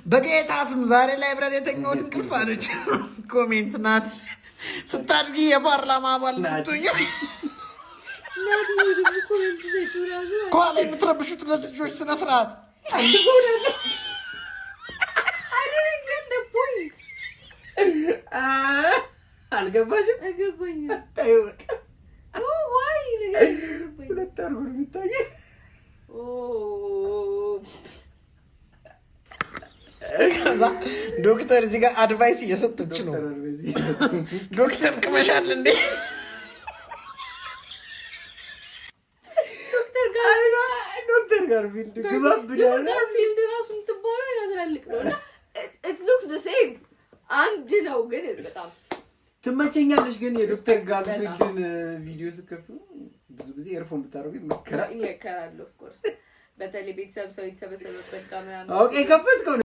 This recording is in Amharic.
በጌታ ስም ዛሬ library የተኛሁት እንቅልፍ አለች። Comment ናት፣ ስታድጊ የፓርላማ አባል ልትሆኚ። ናቲ ደግሞ comment ሰጪው ራሱ። ከኋላ የምትረብሹት ሁለት ልጆች ስነ ስርዓት። አንድ ሰው ነው ያለው። I didn't get the point. አልገባሽም? አልገባኝም። ተይው በቃ። Oh, why? ነገር አልገባኝም። ሁለት አድርጎ ነው የሚታየው። Oh. ከዛ ዶክተር እዚህ ጋር advice እየሰጠች ነው። ዶክተር በዚህ ዶክተር ቅመሻል እንዴ? ዶክተር ጋር ዶክተር ጋርፊልድ ግባብዳል። ጋርፊልድ ራሱ የምትባለው አይኗ ትላልቅ ነው እና it looks the same፣ አንድ ነው ግን በጣም ትመቸኛለች። ግን የዶክተር ጋርፊልድን ቪዲዮ ስከፍቱ ብዙ ጊዜ earphone ብታደርጉ ይመከራል። ይመከራል። Of course፣ በተለይ ቤተሰብ ሰው የተሰበሰበበት ጋር ምናምን። Okay፣ ከፈትከው።